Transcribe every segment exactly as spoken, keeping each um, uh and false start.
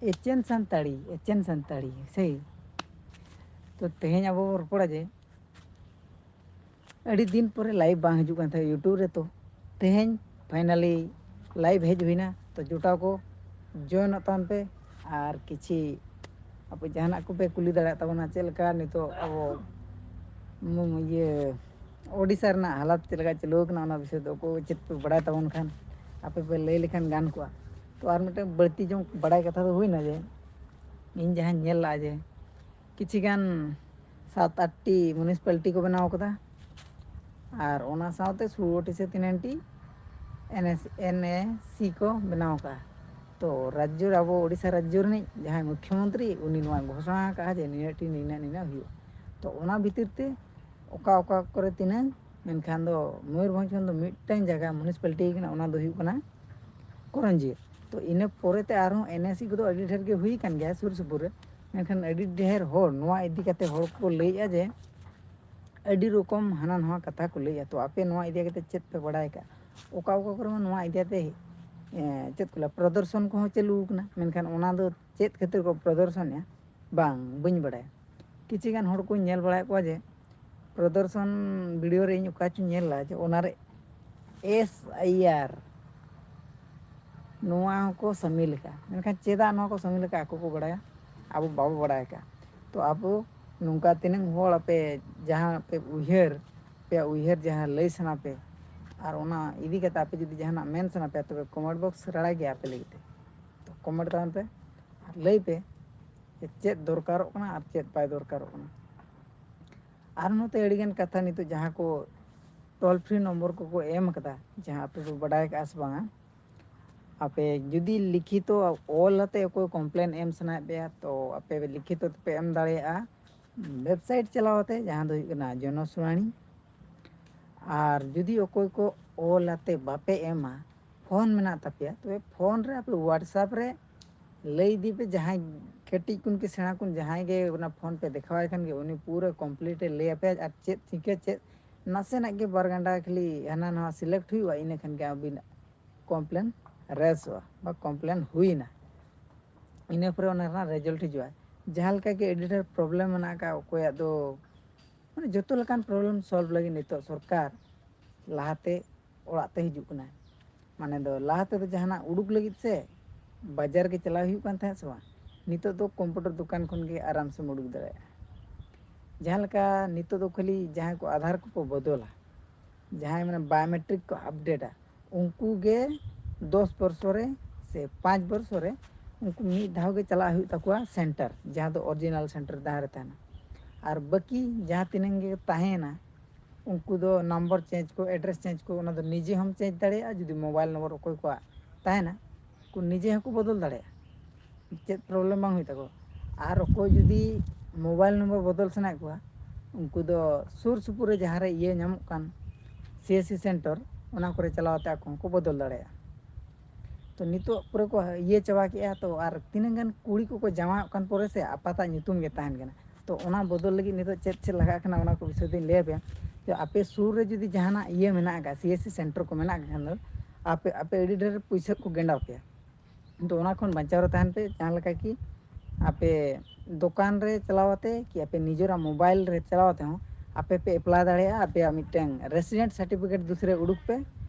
ᱮᱪᱮᱱ ᱥᱟᱱᱛᱟᱲᱤ, ᱮᱪᱮᱱ ᱥᱟᱱᱛᱟᱲᱤ, ᱥᱮ? ᱛᱚ, ᱛᱮᱦᱮᱧ ᱟᱵᱚ ᱵᱚ ᱨᱚᱯᱚᱲᱟ ᱡᱮ ᱟᱹᱰᱤ ᱫᱤᱱ ᱯᱚᱨᱮ ᱞᱟᱭᱤᱵᱷ ᱵᱟᱝ ᱦᱤᱡᱩᱜ ᱠᱟᱱ ᱛᱟᱦᱮᱸᱫ YouTube ᱨᱮ, ᱛᱚ ᱛᱮᱦᱮᱧ ᱯᱷᱟᱭᱱᱟᱞᱤ ᱞᱟᱭᱤᱵᱷ ᱦᱮᱡ ᱦᱩᱭᱱᱟ᱾ ᱛᱚ, ᱡᱚᱴᱟᱣ ᱠᱚ ᱡᱚᱭᱮᱱᱚᱜ ᱛᱟᱵᱚᱱ ᱯᱮ, ᱟᱨ ᱠᱤᱪᱷᱤ ᱟᱯᱮ ᱡᱟᱦᱟᱱᱟᱜ ᱠᱚᱯᱮ ᱠᱩᱞᱤ ᱫᱟᱲᱮᱭᱟᱜ ᱛᱟᱵᱚᱱᱟ, ᱪᱮᱫ ᱞᱮᱠᱟ ᱱᱤᱛᱚᱜ ᱟᱵᱚ, ᱩᱢ, ᱤᱭᱟᱹ, ᱳᱰᱤᱥᱟ ᱨᱮᱱᱟᱜ ᱦᱟᱞᱚᱛ ᱪᱮᱫ ᱞᱮᱠᱟ ᱪᱟᱹᱞᱩ ᱟᱠᱟᱱᱟ, ᱚᱱᱟ ᱵᱤᱥᱚᱭ ᱛᱮ ᱚᱠᱚᱭ ᱪᱮᱫ ᱯᱮ ᱵᱟᱲᱟᱭ ᱛᱟᱵᱚᱱ ᱠᱷᱟᱱ ᱟᱯᱮ ᱯᱮ ᱞᱟᱹᱭ ᱞᱮᱠᱷᱟᱱ ᱜᱟᱱ ᱠᱚᱜᱼᱟ᱾ ᱛᱚ, ᱟᱨ ᱢᱤᱫᱴᱮᱱ ᱵᱟᱹᱲᱛᱤ ᱡᱚᱝ ᱵᱟᱲᱟᱭ ᱠᱟᱛᱷᱟ ᱫᱚ ᱦᱩᱭᱱᱟ ᱡᱮ, ᱤᱧ ᱡᱟᱦᱟᱸᱧ ᱧᱮᱞ ᱞᱟᱜᱼᱟ ᱡᱮ ᱠᱤᱪᱷᱤ ᱜᱟᱱ ᱥᱟᱛ ᱟᱴ ᱴᱤ ᱢᱩᱱᱤᱥᱤᱯᱟᱞᱤᱴᱤ ᱠᱚ ᱵᱮᱱᱟᱣ ᱠᱟᱫᱟ, ᱟᱨ ᱚᱱᱟ ᱥᱟᱶᱛᱮ ᱥᱳᱞᱳ ᱴᱤ ᱥᱮ ᱛᱤᱱᱟᱹᱝ ᱴᱤ ᱮᱱ ᱮᱥ, ᱮᱱ ᱮ ᱥᱤ ᱠᱚ ᱵᱮᱱᱟᱣ ᱠᱟᱜᱼᱟ᱾ ᱛᱚ, ᱨᱟᱡᱽᱡᱚ, ᱟᱵᱚ ᱳᱰᱤᱥᱟ ᱨᱟᱡᱽᱡᱚ ᱨᱤᱱᱤᱡ ᱡᱟᱦᱟᱸᱭ ᱢᱩᱠᱷᱭᱚᱢᱚᱱᱛᱨᱤ, ᱩᱱᱤ ᱱᱚᱣᱟ ᱜᱷᱳᱥᱚᱱᱟ ᱠᱟᱜᱼᱟ ᱡᱮ ᱱᱤᱱᱟᱹᱜ ᱴᱤ ᱱᱤᱱᱟᱹᱜ ᱱᱤᱱᱟᱹᱜ ᱦᱩᱭᱩᱜᱼᱟ᱾ ᱛᱚ, ᱚᱱᱟ ᱵᱷᱤᱛᱤᱨ ᱛᱮ ᱚᱠᱟ ᱚᱠᱟ ᱠᱚᱨᱮ ᱛᱤᱱᱟᱹᱝ, ᱢᱮᱱᱠᱷᱟᱱ ᱫᱚ ᱢᱚᱭᱩᱨᱵᱷᱚᱸᱡᱽ ᱠᱷᱚᱱ ᱫᱚ ᱢᱤᱫᱴᱟᱝ ᱡᱟᱭᱜᱟ ᱢᱩᱱᱤᱥᱤᱯᱟᱞᱤᱴᱤ ᱠᱟᱱᱟ, ᱚᱱᱟ ᱫᱚ ᱦᱩᱭᱩᱜ ᱠᱟᱱᱟ ᱠᱚᱨᱚᱧᱡᱤᱭᱟᱹ᱾ ᱛᱚ, ᱤᱱᱟᱹ ᱯᱚᱨᱮᱛᱮ ᱟᱨᱦᱚᱸ ᱮᱱ ᱮ ᱥᱤ ᱠᱚᱫᱚ ᱟᱹᱰᱤ ᱰᱷᱮᱨ ᱜᱮ ᱦᱩᱭ ᱟᱠᱟᱱ ᱜᱮᱭᱟ ᱥᱩᱨ ᱥᱩᱯᱩᱨ ᱨᱮ, ᱢᱮᱱᱠᱷᱟᱱ ᱟᱹᱰᱤ ᱰᱷᱮᱨ ᱦᱚᱲ ᱱᱚᱣᱟ ᱤᱫᱤ ᱠᱟᱛᱮ ᱦᱚᱲ ᱠᱚ ᱞᱟᱹᱭᱮᱫᱼᱟ ᱡᱮ ᱟᱹᱰᱤ ᱨᱚᱠᱚᱢ ᱦᱟᱱᱟ ᱱᱚᱣᱟ ᱠᱟᱛᱷᱟ ᱠᱚ ᱞᱟᱹᱭᱮᱫᱼᱟ᱾ ᱛᱚ, ᱟᱯᱮ ᱱᱚᱣᱟ ᱤᱫᱤ ᱠᱟᱛᱮ ᱪᱮᱫ ᱯᱮ ᱵᱟᱲᱟᱭ ᱠᱟᱜᱼᱟ? ᱚᱠᱟ ᱚᱠᱟ ᱠᱚᱨᱮ ᱢᱟ ᱱᱚᱣᱟ ᱤᱫᱤ ᱠᱟᱛᱮ, ᱮᱸ, ᱪᱮᱫ ᱠᱚ ᱞᱟᱹᱭᱟ, ᱯᱨᱚᱫᱚᱨᱥᱚᱱ ᱠᱚᱦᱚᱸ ᱪᱟᱹᱞᱩ ᱟᱠᱟᱱᱟ, ᱢᱮᱱᱠᱷᱟᱱ ᱚᱱᱟ ᱫᱚ ᱪᱮᱫ ᱠᱷᱟᱹᱛᱤᱨ ᱠᱚ ᱯᱨᱚᱫᱚᱨᱥᱚᱱᱮᱜᱼᱟ, ᱵᱟᱝ, ᱵᱟᱹᱧ ᱵᱟᱲᱟᱭᱟ᱾ ᱠᱤᱪᱷᱤ ᱜᱟᱱ ᱦᱚᱲ ᱠᱚᱧ ᱧᱮᱞ ᱵᱟᱲᱟᱭᱮᱫ ᱠᱚᱣᱟ ᱡᱮ ᱯᱨᱚᱫᱚᱨᱥᱚᱱ ᱵᱷᱤᱰᱤᱭᱳ ᱨᱮ ᱤᱧ ᱚᱠᱟ ᱪᱚᱧ ᱧᱮᱞ ᱞᱮᱫᱟ ᱡᱮ ᱚᱱᱟᱨᱮ ᱮᱥ ᱟᱭ ᱟᱨ ᱱᱚᱣᱟ ᱦᱚᱸᱠᱚ ᱥᱟᱹᱢᱤᱞ ᱟᱠᱟᱫᱼᱟ᱾ ᱢᱮᱱᱠᱷᱟᱱ ᱪᱮᱫᱟᱜ ᱱᱚᱣᱟ ᱠᱚ ᱥᱟᱹᱢᱤᱞ ᱟᱠᱟᱫᱼᱟ, ᱟᱠᱚ ᱠᱚ ᱵᱟᱲᱟᱭᱟ, ᱟᱵᱚ ᱵᱟᱵᱚ ᱵᱟᱲᱟᱭ ᱟᱠᱟᱫᱼᱟ᱾ ᱛᱚ, ᱟᱵᱚ ᱱᱚᱝᱠᱟ ᱛᱤᱱᱟᱹᱝ ᱦᱚᱲ ᱟᱯᱮ ᱡᱟᱦᱟᱸ ᱯᱮ ᱩᱭᱦᱟᱹᱨ, ᱟᱯᱮᱭᱟᱜ ᱩᱭᱦᱟᱹᱨ ᱡᱟᱦᱟᱸ ᱞᱟᱹᱭ ᱥᱟᱱᱟ ᱯᱮ, ᱟᱨ ᱚᱱᱟ ᱤᱫᱤ ᱠᱟᱛᱮ ᱟᱯᱮ ᱡᱩᱫᱤ ᱡᱟᱦᱟᱱᱟᱜ ᱢᱮᱱ ᱥᱟᱱᱟ ᱯᱮᱭᱟ, ᱛᱚᱵᱮ ᱠᱚᱢᱮᱱᱴ ᱵᱚᱠᱥ ᱨᱟᱲᱟᱭ ᱜᱮᱭᱟ ᱟᱯᱮ ᱞᱟᱹᱜᱤᱫ ᱛᱮ᱾ ᱛᱚ, ᱠᱚᱢᱮᱱᱴ ᱛᱟᱵᱚᱱ ᱯᱮ ᱟᱨ ᱞᱟᱹᱭ ᱯᱮ ᱡᱮ ᱪᱮᱫ ᱫᱚᱨᱠᱟᱨᱚᱜ ᱠᱟᱱᱟ ᱟᱨ ᱪᱮᱫ ᱵᱟᱭ ᱫᱚᱨᱠᱟᱨᱚᱜ ᱠᱟᱱᱟ᱾ ᱟᱨ ᱱᱚᱛᱮ ᱟᱹᱰᱤᱜᱟᱱ ᱠᱟᱛᱷᱟ ᱱᱤᱛᱚᱜ ᱡᱟᱦᱟᱸ ᱠᱚ ᱴᱳᱞ ᱯᱷᱨᱤ ᱱᱚᱢᱵᱚᱨ ᱠᱚᱠᱚ ᱮᱢ ᱟᱠᱟᱫᱟ, ᱡᱟᱦᱟᱸ ᱟᱯᱮ ᱯᱮ ᱵᱟᱰᱟᱭ ᱟᱠᱟᱫᱼᱟ ᱥᱮ ᱵᱟᱝᱟ, ᱟᱯᱮ ᱡᱩᱫᱤ ᱞᱤᱠᱷᱤᱛᱚ ᱚᱞ ᱟᱛᱮ ᱚᱠᱚᱭ ᱠᱚᱢᱯᱞᱮᱱ ᱮᱢ ᱥᱟᱱᱟᱭᱮᱫ ᱯᱮᱭᱟ, ᱛᱚ ᱟᱯᱮ ᱞᱤᱠᱷᱤᱛᱚ ᱛᱮᱯᱮ ᱮᱢ ᱫᱟᱲᱮᱭᱟᱜᱼᱟ ᱣᱮᱵᱥᱟᱭᱤᱴ ᱪᱟᱞᱟᱣ ᱠᱟᱛᱮ, ᱡᱟᱦᱟᱸ ᱫᱚ ᱦᱩᱭᱩᱜ ᱠᱟᱱᱟ ᱡᱚᱱᱚᱥᱩᱱᱟᱱᱤ᱾ ᱟᱨ ᱡᱩᱫᱤ ᱚᱠᱚᱭ ᱠᱚ ᱚᱞ ᱟᱛᱮ ᱵᱟᱯᱮ ᱮᱢᱟ, ᱯᱷᱳᱱ ᱢᱮᱱᱟᱜ ᱛᱟᱯᱮᱭᱟ, ᱛᱚᱵᱮ ᱯᱷᱳᱱ ᱨᱮ ᱟᱯᱮ ᱣᱟᱴᱥᱮᱯ ᱨᱮ ᱞᱟᱹᱭ ᱤᱫᱤ ᱯᱮ, ᱡᱟᱦᱟᱸᱭ ᱠᱟᱹᱴᱤᱡ ᱠᱷᱚᱱ ᱠᱤ ᱥᱮᱬᱟ ᱠᱷᱚᱱ ᱡᱟᱦᱟᱸᱭ ᱜᱮ ᱚᱱᱟ ᱯᱷᱳᱱ ᱯᱮ ᱫᱮᱠᱷᱟᱣᱟᱭ ᱠᱷᱟᱱ ᱜᱮ, ᱩᱱᱤ ᱯᱩᱨᱟᱹ ᱠᱚᱢᱯᱞᱤᱴ ᱮ ᱞᱟᱹᱭ ᱟᱯᱮᱭᱟ᱾ ᱟᱨ ᱪᱮᱫ ᱪᱤᱠᱟᱹ ᱪᱮᱫ ᱱᱟᱥᱮᱱᱟᱜ ᱜᱮ ᱵᱟᱨ ᱜᱟᱱᱰᱟ ᱠᱷᱟᱹᱞᱤ ᱦᱟᱱᱟ ᱱᱟᱣᱟ ᱥᱤᱞᱮᱠᱴ ᱦᱩᱭᱩᱜᱼᱟ, ᱤᱱᱟᱹ ᱠᱷᱟᱱ ᱜᱮ ᱟᱹᱵᱤᱱᱟᱜ ᱠᱚᱢᱯᱞᱮᱱ ᱨᱮᱥᱚᱜᱼᱟ ᱵᱟ ᱠᱚᱢᱯᱞᱮᱱ ᱦᱩᱭᱱᱟ᱾ ᱤᱱᱟᱹ ᱯᱚᱨᱮ ᱚᱱᱟ ᱨᱮᱱᱟᱜ ᱨᱮᱡᱟᱞᱴ ᱦᱤᱡᱩᱜᱼᱟ᱾ ᱡᱟᱦᱟᱸ ᱞᱮᱠᱟ ᱜᱮ ᱟᱹᱰᱤ ᱰᱷᱮᱨ ᱯᱨᱚᱵᱞᱮᱢ ᱢᱮᱱᱟᱜ ᱟᱠᱟᱫ, ᱚᱠᱚᱭᱟᱜ ᱫᱚ ᱢᱟᱱᱮ ᱡᱚᱛᱚ ᱞᱮᱠᱟᱱ ᱯᱨᱚᱵᱞᱮᱢ ᱥᱚᱞᱵᱷ ᱞᱟᱹᱜᱤᱫ ᱱᱤᱛᱚᱜ ᱥᱚᱨᱠᱟᱨ ᱞᱟᱦᱟᱛᱮ ᱚᱲᱟᱜ ᱛᱮ ᱦᱤᱡᱩᱜ ᱠᱟᱱᱟᱭ᱾ ᱢᱟᱱᱮ ᱫᱚ ᱞᱟᱦᱟ ᱛᱮᱫᱚ ᱡᱟᱦᱟᱱᱟᱜ ᱩᱰᱩᱠ ᱞᱟᱹᱜᱤᱫ ᱥᱮ ᱵᱟᱡᱟᱨ ᱜᱮ ᱪᱟᱞᱟᱣ ᱦᱩᱭᱩᱜ ᱠᱟᱱ ᱛᱟᱦᱮᱸᱫ ᱥᱮ ᱵᱟᱝ, ᱱᱤᱛᱚᱜ ᱫᱚ ᱠᱚᱢᱯᱤᱭᱩᱴᱟᱨ ᱫᱚᱠᱟᱱ ᱠᱷᱚᱱ ᱜᱮ ᱟᱨᱟᱢ ᱥᱮᱢ ᱩᱰᱩᱠ ᱫᱟᱲᱮᱭᱟᱜᱼᱟ᱾ ᱡᱟᱦᱟᱸ ᱞᱮᱠᱟ ᱱᱤᱛᱚᱜ ᱫᱚ ᱠᱷᱟᱹᱞᱤ ᱡᱟᱦᱟᱸᱭ ᱠᱚ ᱟᱫᱷᱟᱨ ᱠᱚᱠᱚ ᱵᱚᱫᱚᱞᱟ, ᱡᱟᱦᱟᱸᱭ ᱢᱟᱱᱮ ᱵᱟᱭᱳᱢᱮᱴᱨᱤᱠ ᱠᱚ ᱟᱯᱰᱮᱴᱟ, ᱩᱱᱠᱩ ᱜᱮ ᱫᱚᱥ ᱵᱚᱨᱥᱚ ᱨᱮ ᱥᱮ ᱯᱟᱸᱪ ᱵᱚᱨᱥᱚ ᱨᱮ ᱩᱱᱠᱩ ᱢᱤᱫ ᱫᱷᱟᱣ ᱜᱮ ᱪᱟᱞᱟᱜ ᱦᱩᱭᱩᱜ ᱛᱟᱠᱚᱣᱟ ᱥᱮᱱᱴᱟᱨ, ᱡᱟᱦᱟᱸ ᱫᱚ ᱚᱨᱤᱡᱤᱱᱟᱞ ᱥᱮᱱᱴᱟᱨ ᱡᱟᱦᱟᱸ ᱨᱮ ᱛᱟᱦᱮᱱᱟ᱾ ᱟᱨ ᱵᱟᱹᱠᱤ ᱡᱟᱦᱟᱸ ᱛᱤᱱᱟᱹᱜ ᱜᱮ ᱛᱟᱦᱮᱸᱭᱮᱱᱟ, ᱩᱱᱠᱩ ᱫᱚ ᱱᱟᱢᱵᱟᱨ ᱪᱮᱧᱡᱽ ᱠᱚ, ᱮᱰᱨᱮᱥ ᱪᱮᱧᱡᱽ ᱠᱚ, ᱚᱱᱟ ᱫᱚ ᱱᱤᱡᱮ ᱦᱚᱸᱢ ᱪᱮᱧᱡᱽ ᱫᱟᱲᱮᱭᱟᱜᱼᱟ᱾ ᱡᱩᱫᱤ ᱢᱳᱵᱟᱭᱤᱞ ᱱᱚᱢᱵᱚᱨ ᱚᱠᱚᱭ ᱠᱚᱣᱟᱜ ᱛᱟᱦᱮᱱᱟ, ᱩᱱᱠᱩ ᱱᱤᱡᱮ ᱦᱚᱸᱠᱚ ᱵᱚᱫᱚᱞ ᱫᱟᱲᱮᱭᱟᱜᱼᱟ, ᱪᱮᱫ ᱯᱨᱚᱵᱞᱮᱢ ᱵᱟᱝ ᱦᱩᱭᱩᱜ ᱛᱟᱠᱚᱣᱟ᱾ ᱟᱨ ᱚᱠᱚᱭ ᱡᱩᱫᱤ ᱢᱳᱵᱟᱭᱤᱞ ᱱᱚᱢᱵᱚᱨ ᱵᱚᱫᱚᱞ ᱥᱟᱱᱟᱭᱮᱫ ᱠᱚᱣᱟ, ᱩᱱᱠᱩ ᱫᱚ ᱥᱩᱨ ᱥᱩᱯᱩᱨ ᱨᱮ ᱡᱟᱦᱟᱸ ᱨᱮ ᱤᱭᱟᱹ ᱧᱟᱢᱚᱜ ᱠᱟᱱ ᱥᱤ ᱮᱥ ᱥᱤ ᱥᱮᱱᱴᱟᱨ, ᱚᱱᱟ ᱠᱚᱨᱮ ᱪᱟᱞᱟᱣ ᱠᱟᱛᱮ ᱟᱠᱚ ᱦᱚᱸᱠᱚ ᱵᱚᱫᱚᱞ ᱫᱟᱲᱮᱭᱟᱜᱼᱟ᱾ ᱛᱚ ᱱᱤᱛᱚᱜ ᱯᱩᱨᱟᱹ ᱠᱚ ᱤᱭᱟᱹ ᱪᱟᱵᱟ ᱠᱮᱜᱼᱟ, ᱛᱚ ᱟᱨ ᱛᱤᱱᱟᱹᱜ ᱜᱟᱱ ᱠᱩᱲᱤ ᱠᱚᱠᱚ ᱡᱟᱶᱟᱭᱚᱜ ᱠᱟᱱ ᱯᱚᱨᱮ ᱥᱮ ᱟᱯᱟᱛᱟᱜ ᱧᱩᱛᱩᱢ ᱜᱮ ᱛᱟᱦᱮᱱ ᱠᱟᱱᱟ᱾ ᱛᱚ ᱚᱱᱟ ᱵᱚᱫᱚᱞ ᱞᱟᱹᱜᱤᱫ ᱱᱤᱛᱚᱜ ᱪᱮᱫ ᱪᱮᱫ ᱞᱟᱜᱟᱜ ᱠᱟᱱᱟ, ᱚᱱᱟ ᱠᱚ ᱵᱤᱥᱚᱭ ᱛᱮᱧ ᱞᱟᱹᱭ ᱟᱯᱮᱭᱟ᱾ ᱛᱚ ᱟᱯᱮ ᱥᱩᱨ ᱨᱮ ᱡᱩᱫᱤ ᱡᱟᱦᱟᱱᱟᱜ ᱤᱭᱟᱹ ᱢᱮᱱᱟᱜ ᱟᱠᱟᱫ, ᱥᱤ ᱮᱥ ᱥᱤ ᱥᱮᱱᱴᱟᱨ ᱠᱚ ᱢᱮᱱᱟᱜ ᱠᱷᱟᱱ ᱫᱚ, ᱟᱯᱮ ᱟᱯᱮ ᱟᱹᱰᱤ ᱰᱷᱮᱨ ᱯᱩᱭᱥᱟᱹ ᱠᱚ ᱜᱮᱸᱰᱟᱣ ᱯᱮᱭᱟ᱾ ᱛᱚ ᱚᱱᱟ ᱠᱷᱚᱱ ᱵᱟᱧᱪᱟᱣ ᱨᱮ ᱛᱟᱦᱮᱱ ᱯᱮ, ᱡᱟᱦᱟᱸ ᱞᱮᱠᱟ ᱠᱤ ᱟᱯᱮ ᱫᱚᱠᱟᱱ ᱨᱮ ᱪᱟᱞᱟᱣ ᱠᱟᱛᱮ ᱠᱤ ᱟᱯᱮ ᱱᱤᱡᱮᱨᱟᱜ ᱢᱳᱵᱟᱭᱤᱞ ᱨᱮ ᱪᱟᱞᱟᱣ ᱠᱟᱛᱮ ᱦᱚᱸ ᱟᱯᱮ ᱯᱮ ᱮᱯᱞᱟᱭ ᱫᱟᱲᱮᱭᱟᱜᱼᱟ᱾ ᱟᱯᱮᱭᱟᱜ ᱢᱤᱫᱴᱟᱝ ᱨᱮᱥᱤᱰᱮᱱᱴ ᱥᱟᱨᱴᱤᱯᱷᱤᱠᱮᱴ ᱫᱩᱥᱨᱟᱹ ᱩᱰᱩᱠ ᱯᱮ᱾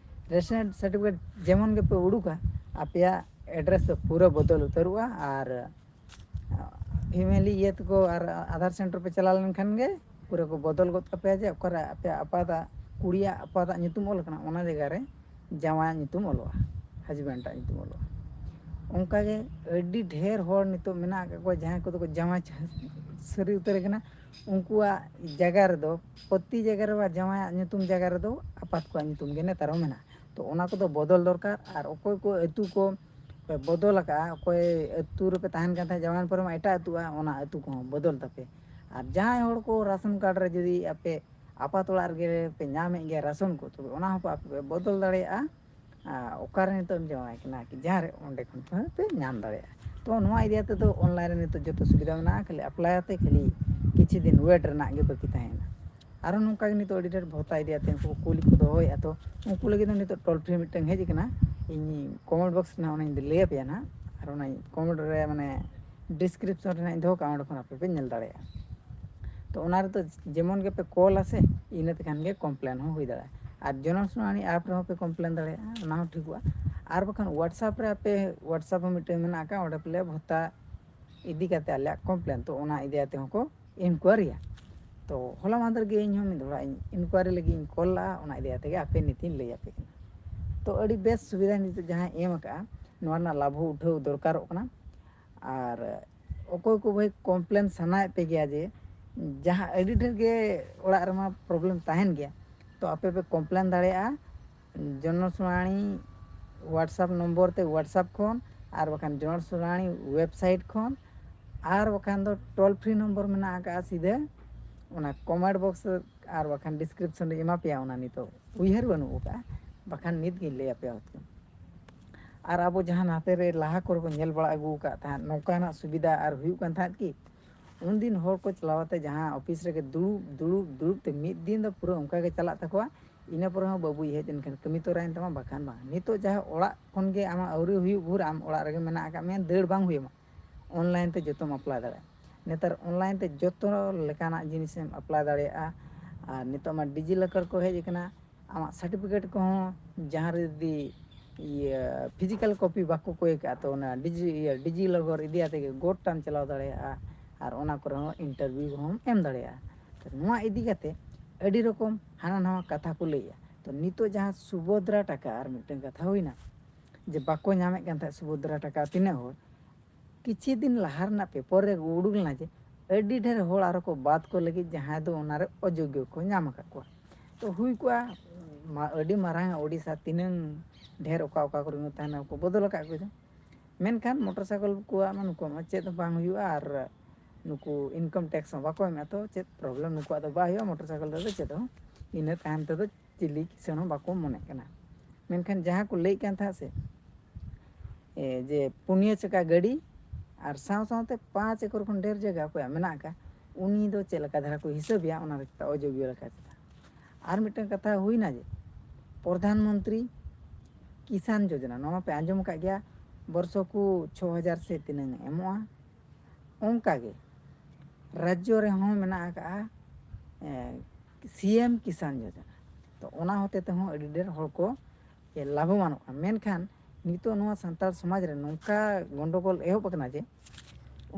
ᱨᱮᱥᱤᱰᱮᱱᱴ ᱥᱟᱨᱴᱤᱯᱷᱤᱠᱮᱴ ᱡᱮᱢᱚᱱ ᱜᱮᱯᱮ ᱩᱰᱩᱠᱟ, ᱟᱯᱮᱭᱟᱜ ᱮᱰᱨᱮᱥ ᱫᱚ ᱯᱩᱨᱟᱹ ᱵᱚᱫᱚᱞ ᱩᱛᱟᱹᱨᱚᱜᱼᱟ᱾ ᱟᱨ ᱯᱷᱮᱢᱮᱞᱤ ᱤᱭᱟᱹ ᱛᱮᱠᱚ ᱟᱨ ᱟᱫᱷᱟᱨ ᱥᱮᱱᱴᱟᱨ ᱯᱮ ᱪᱟᱞᱟᱣ ᱞᱮᱱᱠᱷᱟᱱ ᱜᱮ ᱯᱩᱨᱟᱹ ᱠᱚ ᱵᱚᱫᱚᱞ ᱜᱚᱫ ᱠᱟᱯᱮᱭᱟ, ᱡᱮ ᱚᱠᱟᱨᱮ ᱟᱯᱮᱭᱟᱜ ᱟᱯᱟᱛᱟᱜ, ᱠᱩᱲᱤᱭᱟᱜ ᱟᱯᱟᱛᱟᱜ ᱧᱩᱛᱩᱢ ᱚᱞ ᱟᱠᱟᱱᱟ, ᱚᱱᱟ ᱡᱟᱭᱜᱟ ᱨᱮ ᱡᱟᱶᱟᱭᱟᱜ ᱧᱩᱛᱩᱢ ᱚᱞᱚᱜᱼᱟ, ᱦᱟᱡᱵᱮᱱᱰᱟᱜ ᱧᱩᱛᱩᱢ ᱚᱞᱚᱜᱼᱟ᱾ ᱚᱱᱠᱟᱜᱮ ᱟᱹᱰᱤ ᱰᱷᱮᱨ ᱦᱚᱲ ᱱᱤᱛᱚᱜ ᱢᱮᱱᱟᱜ ᱟᱠᱟᱫ ᱠᱚᱣᱟ, ᱡᱟᱦᱟᱸᱭ ᱠᱚᱫᱚ ᱠᱚ ᱡᱟᱶᱟᱭ ᱪᱷᱟ-, ᱥᱟᱹᱨᱤ ᱩᱛᱟᱹᱨ ᱟᱠᱟᱱᱟ᱾ ᱩᱱᱠᱩᱣᱟᱜ ᱡᱟᱭᱜᱟ ᱨᱮᱫᱚ, ᱯᱨᱚᱛᱤ ᱡᱟᱭᱜᱟ ᱨᱮ ᱡᱟᱶᱟᱭᱟᱜ ᱧᱩᱛᱩᱢ ᱡᱟᱭᱜᱟ ᱨᱮᱫᱚ ᱟᱯᱟᱛ ᱠᱚᱣᱟᱜ ᱧᱩᱛᱩᱢ ᱜᱮ ᱱᱮᱛᱟᱨ ᱦᱚᱸ ᱢᱮᱱᱟᱜᱼᱟ᱾ ᱛᱚ ᱚᱱᱟ ᱠᱚᱫᱚ ᱵᱚᱫᱚᱞ ᱫᱚᱨᱠᱟᱨ᱾ ᱟᱨ ᱚᱠᱚᱭ ᱠᱚ ᱟᱹᱛᱩ ᱠᱚ ᱯᱮ ᱵᱚᱫᱚᱞ ᱟᱠᱟᱫᱼᱟ, ᱚᱠᱚᱭ ᱟᱹᱛᱩ ᱨᱮᱯᱮ ᱛᱟᱦᱮᱱ ᱠᱟᱱ ᱛᱟᱦᱮᱸᱫ ᱡᱟᱶᱟᱭ ᱯᱚᱨᱮ ᱢᱟ ᱮᱴᱟᱜ ᱟᱹᱛᱩᱜᱼᱟ, ᱚᱱᱟ ᱟᱹᱛᱩ ᱠᱚᱦᱚᱸ ᱵᱚᱫᱚᱞ ᱛᱟᱯᱮ᱾ ᱟᱨ ᱡᱟᱦᱟᱸᱭ ᱦᱚᱲ ᱠᱚ ᱨᱟᱥᱚᱱ ᱠᱟᱨᱰ ᱨᱮ ᱡᱩᱫᱤ ᱟᱯᱮ ᱟᱯᱟᱛ ᱚᱲᱟᱜ ᱨᱮᱜᱮ ᱯᱮ ᱧᱟᱢᱮᱫ ᱜᱮᱭᱟ ᱨᱟᱥᱚᱱ ᱠᱚ, ᱛᱚᱵᱮ ᱚᱱᱟ ᱦᱚᱸ ᱟᱯᱮ ᱯᱮ ᱵᱚᱫᱚᱞ ᱫᱟᱲᱮᱭᱟᱜᱼᱟ᱾ ᱟᱨ ᱚᱠᱟᱨᱮ ᱱᱤᱛᱚᱜ ᱮᱢ ᱡᱟᱶᱟᱭ ᱠᱟᱱᱟ, ᱡᱟᱦᱟᱸ ᱨᱮ, ᱚᱸᱰᱮ ᱠᱷᱚᱱ ᱯᱮ ᱧᱟᱢ ᱫᱟᱲᱮᱭᱟᱜᱼᱟ᱾ ᱛᱚ ᱱᱚᱣᱟ ᱤᱫᱤ ᱠᱟᱛᱮ ᱫᱚ ᱚᱱᱞᱟᱭᱤᱱ ᱨᱮ ᱱᱤᱛᱚᱜ ᱡᱚᱛᱚ ᱥᱩᱵᱤᱫᱷᱟ ᱢᱮᱱᱟᱜᱼᱟ, ᱠᱷᱟᱹᱞᱤ ᱟᱯᱞᱟᱭ ᱟᱛᱮ ᱠᱷᱟᱹᱞᱤ ᱠᱤᱪᱷᱩ ᱫᱤᱱ ᱣᱮᱴ ᱨᱮᱱᱟᱜ ᱜᱮ ᱵᱟᱹᱠᱤ ᱛᱟᱦᱮᱸᱭᱮᱱᱟ᱾ ᱟᱨᱚ ᱱᱚᱝᱠᱟ ᱜᱮ ᱱᱤᱛᱚᱜ ᱟᱹᱰᱤ ᱰᱷᱮᱨ ᱵᱷᱚᱛᱟ ᱤᱫᱤ ᱠᱟᱛᱮ ᱩᱱᱠᱩ ᱠᱚ ᱠᱩᱞᱤ ᱠᱚ ᱫᱚᱦᱚᱭᱮᱫᱼᱟ᱾ ᱛᱚ ᱩᱱᱠᱩ ᱞᱟᱹᱜᱤᱫ ᱫᱚ ᱱᱤᱛᱚᱜ ᱴᱳᱞ ᱯᱷᱨᱤ ᱢᱤᱫᱴᱟᱝ ᱦᱮᱡ ᱟᱠᱟᱱᱟ, ᱤᱧ ᱠᱚᱢᱮᱱᱴ ᱵᱚᱠᱥ ᱨᱮ ᱱᱟᱦᱟᱜ ᱚᱱᱟᱧ ᱞᱟᱹᱭ ᱟᱯᱮᱭᱟ ᱱᱟᱦᱟᱜ᱾ ᱟᱨ ᱚᱱᱟ ᱠᱚᱢᱮᱱᱴ ᱨᱮ ᱢᱟᱱᱮ ᱰᱤᱥᱠᱨᱤᱯᱥᱚᱱ ᱨᱮ ᱱᱟᱜ ᱤᱧ ᱫᱚᱦᱚ ᱠᱟᱜᱼᱟ, ᱚᱸᱰᱮ ᱠᱷᱚᱱ ᱟᱯᱮ ᱯᱮ ᱧᱮᱞ ᱫᱟᱲᱮᱭᱟᱜᱼᱟ᱾ ᱛᱚ ᱚᱱᱟ ᱨᱮᱫᱚ ᱡᱮᱢᱚᱱ ᱜᱮᱯᱮ ᱠᱚᱞᱟ ᱥᱮ, ᱤᱱᱟᱹ ᱛᱮᱠᱷᱟᱱ ᱜᱮ ᱠᱚᱢᱯᱞᱮᱱ ᱦᱚᱸ ᱦᱩᱭ ᱫᱟᱲᱮᱭᱟᱜᱼᱟ᱾ ᱟᱨ ᱡᱚᱱᱚ ᱥᱩᱱᱟᱹᱱᱤ ᱮᱯ ᱨᱮᱦᱚᱸ ᱯᱮ ᱠᱚᱢᱯᱞᱮᱱ ᱫᱟᱲᱮᱭᱟᱜᱼᱟ, ᱚᱱᱟ ᱦᱚᱸ ᱴᱷᱤᱠᱚᱜᱼᱟ᱾ ᱟᱨ ᱵᱟᱠᱷᱟᱱ ᱣᱟᱴᱥᱮᱯ ᱨᱮ ᱟᱯᱮ, ᱣᱟᱴᱥᱮᱯ ᱦᱚᱸ ᱢᱤᱫᱴᱮᱱ ᱢᱮᱱᱟᱜ ᱟᱠᱟᱫ, ᱚᱸᱰᱮ ᱯᱮ ᱞᱟᱹᱭᱟ ᱵᱷᱚᱛᱟ ᱤᱫᱤ ᱠᱟᱛᱮ ᱟᱞᱮᱭᱟᱜ ᱠᱚᱢᱯᱞᱮᱱ, ᱛᱚ ᱚᱱᱟ ᱤᱫᱤ ᱠᱟᱛᱮ ᱦᱚᱸᱠᱚ ᱤᱱᱠᱩᱣᱟᱨᱤᱭᱟ᱾ ᱛᱚ ᱦᱚᱞᱟ ᱢᱟᱦᱫᱮᱨ ᱜᱮ ᱤᱧ ᱦᱚᱸ ᱢᱤᱫ ᱦᱚᱲᱟᱜ ᱤᱧ ᱤᱱᱠᱩᱣᱟᱨᱤ ᱞᱟᱹᱜᱤᱫ ᱤᱧ ᱠᱚᱞ ᱞᱟᱜᱼᱟ, ᱚᱱᱟ ᱤᱫᱤ ᱠᱟᱛᱮ ᱜᱮ ᱟᱯᱮ ᱱᱤᱛᱤᱧ ᱞᱟᱹᱭ ᱟᱯᱮ ᱠᱟᱱᱟ᱾ ᱛᱚ ᱟᱹᱰᱤ ᱵᱮᱥ ᱥᱩᱵᱤᱫᱷᱟ ᱱᱤᱛᱚᱜ ᱡᱟᱦᱟᱸ ᱮᱢ ᱟᱠᱟᱫᱼᱟ, ᱱᱚᱣᱟ ᱨᱮᱱᱟᱜ ᱞᱟᱵᱷ ᱦᱚᱸ ᱩᱴᱷᱟᱹᱣ ᱫᱚᱨᱠᱟᱨᱚᱜ ᱠᱟᱱᱟ᱾ ᱟᱨ ᱚᱠᱚᱭ ᱠᱚ ᱵᱷᱟᱹᱭ ᱠᱚᱢᱯᱞᱮᱱ ᱥᱟᱱᱟᱭᱮᱫ ᱯᱮ ᱜᱮᱭᱟ ᱡᱮ ᱡᱟᱦᱟᱸ ᱟᱹᱰᱤ ᱰᱷᱮᱨ ᱜᱮ ᱚᱲᱟᱜ ᱨᱮᱢᱟ ᱯᱨᱚᱵᱞᱮᱢ ᱛᱟᱦᱮᱱ ᱜᱮᱭᱟ, ᱛᱚ ᱟᱯᱮ ᱯᱮ ᱠᱚᱢᱯᱞᱮᱱ ᱫᱟᱲᱮᱭᱟᱜᱼᱟ ᱡᱚᱱᱚ ᱥᱩᱱᱟᱹᱱᱤ ᱣᱟᱴᱥᱮᱯ ᱱᱚᱢᱵᱚᱨ ᱛᱮ, ᱣᱟᱴᱥᱮᱯ ᱠᱷᱚᱱ, ᱟᱨ ᱵᱟᱠᱷᱟᱱ ᱡᱚᱱᱚ ᱥᱩᱱᱟᱹᱱᱤ ᱣᱮᱵᱥᱟᱭᱤᱴ ᱠᱷᱚᱱ, ᱟᱨ ᱵᱟᱠᱷᱟᱱ ᱫᱚ ᱴᱳᱞ ᱯᱷᱨᱤ ᱱᱚᱢᱵᱚᱨ ᱢᱮᱱᱟᱜ ᱟᱠᱟᱫᱼᱟ ᱥᱤᱫᱷᱟᱹ ᱚᱱᱟ ᱠᱚᱢᱮᱱᱴ ᱵᱚᱠᱥ ᱟᱨ ᱵᱟᱠᱷᱟᱱ ᱰᱤᱥᱠᱨᱤᱯᱥᱚᱱ ᱨᱮ ᱮᱢᱟ ᱯᱮᱭᱟ, ᱚᱱᱟ ᱱᱤᱛᱚᱜ ᱩᱭᱦᱟᱹᱨ ᱵᱟᱹᱱᱩᱜ ᱟᱠᱟᱫᱼᱟ, ᱵᱟᱠᱷᱟᱱ ᱱᱤᱛ ᱜᱤᱧ ᱞᱟᱹᱭ ᱟᱯᱮᱭᱟ ᱦᱚᱛᱠᱚ᱾ ᱟᱨ ᱟᱵᱚ ᱡᱟᱦᱟᱸ ᱱᱟᱛᱮ ᱨᱮ ᱞᱟᱦᱟ ᱠᱚᱨᱮ ᱵᱚᱱ ᱧᱮᱞ ᱵᱟᱲᱟ ᱟᱹᱜᱩ ᱟᱠᱟᱫ ᱛᱟᱦᱮᱸᱫ, ᱱᱚᱝᱠᱟᱱᱟᱜ ᱥᱩᱵᱤᱫᱷᱟ ᱟᱨ ᱦᱩᱭᱩᱜ ᱠᱟᱱ ᱛᱟᱦᱮᱸᱫ ᱠᱤ? ᱩᱱᱫᱤᱱ ᱦᱚᱲ ᱠᱚ ᱪᱟᱞᱟᱣ ᱠᱟᱛᱮ ᱡᱟᱦᱟᱸ ᱚᱯᱷᱤᱥ ᱨᱮᱜᱮ ᱫᱩᱲᱩᱵ ᱫᱩᱲᱩᱵ ᱫᱩᱲᱩᱵ ᱛᱮ ᱢᱤᱫ ᱫᱤᱱ ᱫᱚ ᱯᱩᱨᱟᱹ ᱚᱱᱠᱟ ᱜᱮ ᱪᱟᱞᱟᱜ ᱛᱟᱠᱚᱣᱟ, ᱤᱱᱟᱹ ᱯᱚᱨᱮ ᱦᱚᱸ ᱵᱟᱹᱵᱩᱭ ᱦᱮᱡ ᱮᱱᱠᱷᱟᱱ ᱠᱟᱹᱢᱤ ᱛᱚᱨᱟᱭᱮᱱ ᱛᱟᱢᱟ, ᱵᱟᱠᱷᱟᱱ ᱵᱟᱝ᱾ ᱱᱤᱛᱚᱜ ᱡᱟᱦᱟᱸ ᱚᱲᱟᱜ ᱠᱷᱚᱱ ᱜᱮ ᱟᱢᱟᱜ ᱟᱹᱣᱨᱤ ᱦᱩᱭᱩᱜ ᱵᱷᱳᱨ ᱟᱢ ᱚᱲᱟᱜ ᱨᱮᱜᱮ ᱢᱮᱱᱟᱜ ᱟᱠᱟᱫ ᱢᱮᱭᱟ, ᱫᱟᱹᱲ ᱵᱟᱝ ᱦᱩᱭᱟᱢᱟ, ᱚᱱᱞᱟᱭᱤᱱ ᱛᱮ ᱡᱚᱛᱚᱢ ᱟᱯᱞᱟᱭ ᱫᱟᱲᱮᱭᱟᱜᱼᱟ᱾ ᱱᱮᱛᱟᱨ ᱚᱱᱞᱟᱭᱤᱱ ᱛᱮ ᱡᱚᱛᱚ ᱞᱮᱠᱟᱱᱟᱜ ᱡᱤᱱᱤᱥᱮᱢ ᱟᱯᱞᱟᱭ ᱫᱟᱲᱮᱭᱟᱜᱼᱟ᱾ ᱟᱨ ᱱᱤᱛᱚᱜ ᱢᱟ ᱰᱤᱡᱤ ᱞᱚᱠᱟᱨ ᱠᱚ ᱦᱮᱡ ᱟᱠᱟᱱᱟ, ᱟᱢᱟᱜ ᱥᱟᱨᱴᱤᱯᱷᱤᱠᱮᱴ ᱠᱚᱦᱚᱸ ᱡᱟᱦᱟᱸ ᱨᱮ ᱡᱩᱫᱤ ᱤᱭᱟᱹ ᱯᱷᱤᱡᱤᱠᱟᱞ ᱠᱚᱯᱤ ᱵᱟᱠᱚ ᱠᱚᱭ ᱠᱟᱜᱼᱟ, ᱛᱚ ᱚᱱᱟ ᱰᱤᱡᱤ ᱤᱭᱟᱹ ᱰᱤᱡᱤ ᱞᱚᱠᱟᱨ ᱤᱫᱤ ᱠᱟᱛᱮ ᱜᱮ ᱜᱚᱴᱟᱢ ᱪᱟᱞᱟᱣ ᱫᱟᱲᱮᱭᱟᱜᱼᱟ᱾ ᱟᱨ ᱚᱱᱟ ᱠᱚᱨᱮ ᱦᱚᱸ ᱤᱱᱴᱟᱨᱵᱷᱤᱭᱩ ᱦᱚᱸᱢ ᱮᱢ ᱫᱟᱲᱮᱭᱟᱜᱼᱟ᱾ ᱛᱚ ᱱᱚᱣᱟ ᱤᱫᱤ ᱠᱟᱛᱮ ᱟᱹᱰᱤ ᱨᱚᱠᱚᱢ ᱦᱟᱱᱟ ᱱᱟᱣᱟ ᱠᱟᱛᱷᱟ ᱠᱚ ᱞᱟᱹᱭᱮᱜᱼᱟ᱾ ᱛᱚ ᱱᱤᱛᱚᱜ ᱡᱟᱦᱟᱸ ᱥᱩᱵᱷᱚᱫᱨᱟ ᱴᱟᱠᱟ, ᱟᱨ ᱢᱤᱫᱴᱮᱱ ᱠᱟᱛᱷᱟ ᱦᱩᱭᱱᱟ ᱡᱮ ᱵᱟᱠᱚ ᱧᱟᱢᱮᱫ ᱠᱟᱱ ᱛᱟᱦᱮᱸᱫ ᱥᱩᱵᱷᱚᱫᱨᱟ ᱴᱟᱠᱟ ᱛᱤᱱᱟᱹᱜ ᱦᱚᱲ, ᱠᱤᱪᱷᱩ ᱫᱤᱱ ᱞᱟᱦᱟ ᱨᱮᱱᱟᱜ ᱯᱮᱯᱟᱨ ᱨᱮ ᱩᱰᱩᱠ ᱞᱮᱱᱟ ᱡᱮ ᱟᱹᱰᱤ ᱰᱷᱮᱨ ᱦᱚᱲ ᱟᱨᱚ ᱠᱚ ᱵᱟᱫ ᱠᱚ ᱞᱟᱹᱜᱤᱫ, ᱡᱟᱦᱟᱸᱭ ᱫᱚ ᱚᱱᱟᱨᱮ ᱚᱡᱳᱜᱽᱜᱚ ᱠᱚ ᱧᱟᱢ ᱟᱠᱟᱫ ᱠᱚᱣᱟ᱾ ᱛᱚ ᱦᱩᱭ ᱠᱚᱜᱼᱟ, ᱢᱟ-, ᱟᱹᱰᱤ ᱢᱟᱨᱟᱝ ᱳᱰᱤᱥᱟ ᱛᱤᱱᱟᱹᱝ ᱰᱷᱮᱨ ᱚᱠᱟ ᱚᱠᱟ ᱠᱚᱨᱮ ᱠᱚ ᱛᱟᱦᱮᱱᱟ, ᱠᱚ ᱵᱚᱫᱚᱞ ᱟᱠᱟᱫ ᱠᱚ ᱪᱚᱝ᱾ ᱢᱮᱱᱠᱷᱟᱱ ᱢᱚᱴᱚᱨ ᱥᱟᱭᱠᱮᱞ ᱠᱚᱣᱟᱜ ᱢᱟ ᱱᱩᱠᱩᱣᱟᱜ ᱢᱟ ᱪᱮᱫ ᱦᱚᱸ ᱵᱟᱝ ᱦᱩᱭᱩᱜᱼᱟ, ᱟᱨ ᱱᱩᱠᱩ ᱤᱱᱠᱟᱢ ᱴᱮᱠᱥ ᱦᱚᱸ ᱵᱟᱠᱚ ᱮᱢᱟ, ᱛᱚ ᱪᱮᱫ ᱯᱨᱚᱵᱞᱮᱢ ᱱᱩᱠᱩᱣᱟᱜ ᱫᱚ ᱵᱟᱭ ᱦᱩᱭᱩᱜᱼᱟ ᱢᱚᱴᱚᱨ ᱥᱟᱭᱠᱮᱞ ᱛᱮᱫᱚ ᱪᱮᱫ ᱦᱚᱸ᱾ ᱤᱱᱟᱹ ᱛᱟᱭᱚᱢ ᱛᱮᱫᱚ ᱪᱤᱞᱤ ᱠᱤᱥᱟᱹᱬ ᱦᱚᱸ ᱵᱟᱠᱚ ᱢᱚᱱᱮᱜ ᱠᱟᱱᱟ᱾ ᱢᱮᱱᱠᱷᱟᱱ ᱡᱟᱦᱟᱸ ᱠᱚ ᱞᱟᱹᱭᱮᱫ ᱠᱟᱱ ᱛᱟᱦᱮᱸᱫ ᱥᱮ, ᱮ, ᱡᱮ ᱯᱩᱱᱭᱟᱹ ᱪᱟᱠᱟ ᱜᱟᱹᱰᱤ ᱟᱨ ᱥᱟᱶ ᱥᱟᱶᱛᱮ ᱯᱟᱸᱪ ᱮᱠᱚᱨ ᱠᱷᱚᱱ ᱰᱷᱮᱨ ᱡᱟᱭᱜᱟ ᱚᱠᱚᱭᱟᱜ ᱢᱮᱱᱟᱜ ᱟᱠᱟᱫ, ᱩᱱᱤ ᱫᱚ ᱪᱮᱫ ᱞᱮᱠᱟ ᱫᱷᱟᱨᱟ ᱠᱚ ᱦᱤᱥᱟᱹᱵᱮᱭᱟ, ᱚᱱᱟ ᱨᱮ ᱚᱡᱳᱜᱽᱜᱚ ᱞᱮᱠᱟ ᱪᱮᱫᱟᱜ᱾ ᱟᱨ ᱢᱤᱫᱴᱟᱝ ᱠᱟᱛᱷᱟ ᱦᱩᱭᱱᱟ ᱡᱮ ᱯᱨᱚᱫᱷᱟᱱ ᱢᱚᱱᱛᱨᱤ ᱠᱤᱥᱟᱱ ᱡᱳᱡᱚᱱᱟ, ᱱᱚᱣᱟ ᱢᱟᱯᱮ ᱟᱸᱡᱚᱢ ᱟᱠᱟᱫ ᱜᱮᱭᱟ, ᱵᱚᱨᱥᱚ ᱠᱚ ᱪᱷᱚ ᱦᱟᱡᱟᱨ ᱥᱮ ᱛᱤᱱᱟᱹᱝ ᱮ ᱮᱢᱚᱜᱼᱟ᱾ ᱚᱱᱠᱟ ᱜᱮ ᱨᱟᱡᱽᱡᱚ ᱨᱮᱦᱚᱸ ᱢᱮᱱᱟᱜ ᱟᱠᱟᱫᱼᱟ ᱥᱤ ᱮᱢ ᱠᱤᱥᱟᱱ ᱡᱳᱡᱚᱱᱟ᱾ ᱛᱚ ᱚᱱᱟ ᱦᱚᱛᱮ ᱛᱮᱦᱚᱸ ᱟᱹᱰᱤ ᱰᱷᱮᱨ ᱦᱚᱲ ᱠᱚ ᱞᱟᱵᱷᱚᱢᱟᱱᱚᱜ ᱠᱟᱱᱟ᱾ ᱢᱮᱱᱠᱷᱟᱱ ᱱᱤᱛᱚᱜ ᱱᱚᱣᱟ ᱥᱟᱱᱛᱟᱲ ᱥᱚᱢᱟᱡᱽ ᱨᱮ ᱱᱚᱝᱠᱟ ᱜᱚᱱᱰᱚᱜᱳᱞ ᱮᱦᱚᱵ ᱟᱠᱟᱱᱟ ᱡᱮ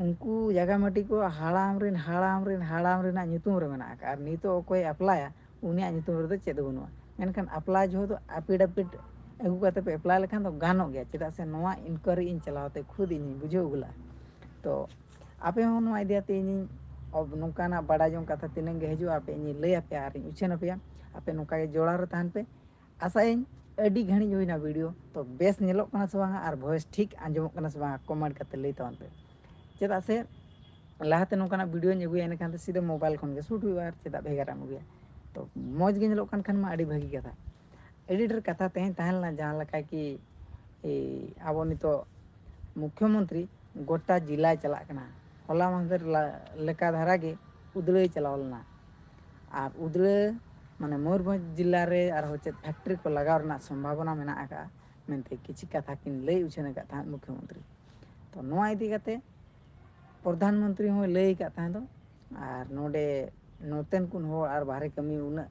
ᱩᱱᱠᱩ ᱡᱟᱭᱜᱟ ᱢᱟᱹᱴᱤ ᱠᱚ ᱦᱟᱲᱟᱢ ᱨᱮᱱ ᱦᱟᱲᱟᱢ ᱨᱮᱱ ᱦᱟᱲᱟᱢ ᱨᱮᱱᱟᱜ ᱧᱩᱛᱩᱢ ᱨᱮ ᱢᱮᱱᱟᱜ ᱟᱠᱟᱫᱼᱟ, ᱟᱨ ᱱᱤᱛᱚᱜ ᱚᱠᱚᱭᱮ ᱟᱯᱞᱟᱭᱟ ᱩᱱᱤᱭᱟᱜ ᱧᱩᱛᱩᱢ ᱨᱮᱫᱚ ᱪᱮᱫ ᱦᱚᱸ ᱵᱟᱹᱱᱩᱜᱼᱟ᱾ ᱢᱮᱱᱠᱷᱟᱱ ᱟᱯᱞᱟ ᱡᱚᱦᱚᱜ ᱫᱚ ᱟᱯᱤᱰ ᱟᱯᱤᱰ ᱟᱹᱜᱩ ᱠᱟᱛᱮ ᱯᱮ ᱮᱯᱞᱟᱭ ᱞᱮᱠᱷᱟᱱ ᱫᱚ ᱜᱟᱱᱚᱜ ᱜᱮᱭᱟ, ᱪᱮᱫᱟᱜ ᱥᱮ ᱱᱚᱣᱟ ᱤᱱᱠᱩᱭᱟᱨᱤ ᱤᱧ ᱪᱟᱞᱟᱣ ᱛᱮ ᱠᱷᱩᱫ ᱤᱧᱤᱧ ᱵᱩᱡᱷᱟᱹᱣ ᱟᱹᱜᱩ ᱞᱮᱫᱼᱟ᱾ ᱛᱚ ᱟᱯᱮ ᱦᱚᱸ ᱱᱚᱣᱟ ᱤᱫᱤ ᱠᱟᱛᱮ ᱤᱧᱤᱧ ᱚᱵ-, ᱱᱚᱝᱠᱟᱱᱟᱜ ᱵᱟᱰᱟᱭ ᱡᱚᱝ ᱠᱟᱛᱷᱟ ᱛᱤᱱᱟᱹᱝ ᱜᱮ ᱦᱤᱡᱩᱜᱼᱟ, ᱟᱯᱮ ᱤᱧᱤᱧ ᱞᱟᱹᱭ ᱟᱯᱮᱭᱟ ᱟᱨᱤᱧ ᱩᱪᱷᱟᱹᱱ ᱟᱯᱮᱭᱟ᱾ ᱟᱯᱮ ᱱᱚᱝᱠᱟ ᱜᱮ ᱡᱚᱲᱟᱣ ᱨᱮ ᱛᱟᱦᱮᱱ ᱯᱮ᱾ ᱟᱥᱟᱭᱟᱹᱧ ᱟᱹᱰᱤ ᱜᱷᱟᱹᱲᱤᱡ ᱦᱩᱭᱱᱟ ᱵᱷᱤᱰᱤᱭᱳ, ᱛᱚ ᱵᱮᱥ ᱧᱮᱞᱚᱜ ᱠᱟᱱᱟ ᱥᱮ ᱵᱟᱝᱟ ᱟᱨ ᱵᱷᱚᱭᱮᱥ ᱴᱷᱤᱠ ᱟᱸᱡᱚᱢᱚᱜ ᱠᱟᱱᱟ ᱥᱮ ᱵᱟᱝᱟ, ᱠᱚᱢᱮᱱᱴ ᱠᱟᱛᱮ ᱞᱟᱹᱭ ᱛᱟᱵᱚᱱ ᱯᱮ᱾ ᱪᱮᱫᱟᱜ ᱥᱮ ᱞᱟᱦᱟᱛᱮ ᱱᱚᱝᱠᱟᱱᱟᱜ ᱵᱷᱤᱰᱤᱭᱳᱧ ᱟᱹᱜᱩᱭᱟ, ᱮᱸᱰᱮᱠᱷᱟᱱ ᱫᱚ ᱥᱤᱫᱷᱟᱹ ᱢᱳᱵᱟᱭᱤᱞ ᱠᱷᱚᱱ ᱜᱮ ᱥᱩᱴ ᱦᱩᱭᱩᱜᱼᱟ, ᱟᱨ ᱪᱮᱫᱟᱜ ᱵᱷᱮᱜᱟᱨ ᱮᱢ ᱟᱹᱜᱩᱭᱟ? ᱛᱚ ᱢᱚᱡᱽ ᱜᱮ ᱧᱮᱞᱚᱜ ᱠᱟᱱ ᱠᱷᱟᱱ ᱢᱟ ᱟᱹᱰᱤ ᱵᱷᱟᱹᱜᱤ ᱠᱟᱛᱷᱟ᱾ ᱟᱹᱰᱤ ᱰᱷᱮᱨ ᱠᱟᱛᱷᱟ ᱛᱮᱦᱮᱧ ᱛᱟᱦᱮᱸ ᱞᱮᱱᱟ, ᱡᱟᱦᱟᱸ ᱞᱮᱠᱟ ᱠᱤ ᱮᱭ ᱟᱵᱚ ᱱᱤᱛᱚᱜ ᱢᱩᱠᱷᱭᱚᱢᱚᱱᱛᱨᱤ ᱜᱚᱴᱟ ᱡᱮᱞᱟᱭ ᱪᱟᱞᱟᱜ ᱠᱟᱱᱟ᱾ ᱦᱚᱞᱟ ᱢᱟᱦᱫᱮᱨ ᱞᱟ-, ᱞᱮᱠᱟ ᱫᱷᱟᱨᱟ ᱜᱮ ᱩᱫᱽᱲᱟᱹᱭ ᱪᱟᱞᱟᱣ ᱞᱮᱱᱟ᱾ ᱟᱨ ᱩᱫᱽᱲᱟᱹ ᱢᱟᱱᱮ ᱢᱚᱭᱩᱨᱵᱷᱚᱸᱡᱽ ᱡᱮᱞᱟ ᱨᱮ ᱟᱨᱦᱚᱸ ᱪᱮᱫ ᱯᱷᱮᱠᱴᱨᱤ ᱠᱚ ᱞᱟᱜᱟᱣ ᱨᱮᱱᱟᱜ ᱥᱚᱢᱵᱷᱟᱵᱚᱱᱟ ᱢᱮᱱᱟᱜ ᱟᱠᱟᱫᱼᱟ ᱢᱮᱱᱛᱮ ᱠᱤᱪᱷᱩ ᱠᱟᱛᱷᱟ ᱠᱤᱱ ᱞᱟᱹᱭ ᱩᱪᱷᱟᱹᱱ ᱟᱠᱟᱫ ᱛᱟᱦᱮᱸᱫ ᱢᱩᱠᱷᱭᱚᱢᱚᱱᱛᱨᱤ᱾ ᱛᱚ ᱱᱚᱣᱟ ᱤᱫᱤ ᱠᱟᱛᱮ ᱯᱨᱚᱫᱷᱟᱱ ᱢᱚᱱᱛᱨᱤ ᱦᱚᱸᱭ ᱞᱟᱹᱭ ᱟᱠᱟᱫ ᱛᱟᱦᱮᱸ ᱫᱚ, ᱟᱨ ᱱᱚᱰᱮ ᱱᱚᱛᱮᱱ ᱠᱚ ᱦᱚᱲ ᱟᱨ ᱵᱟᱦᱨᱮ ᱠᱟᱹᱢᱤ ᱩᱱᱟᱹᱜ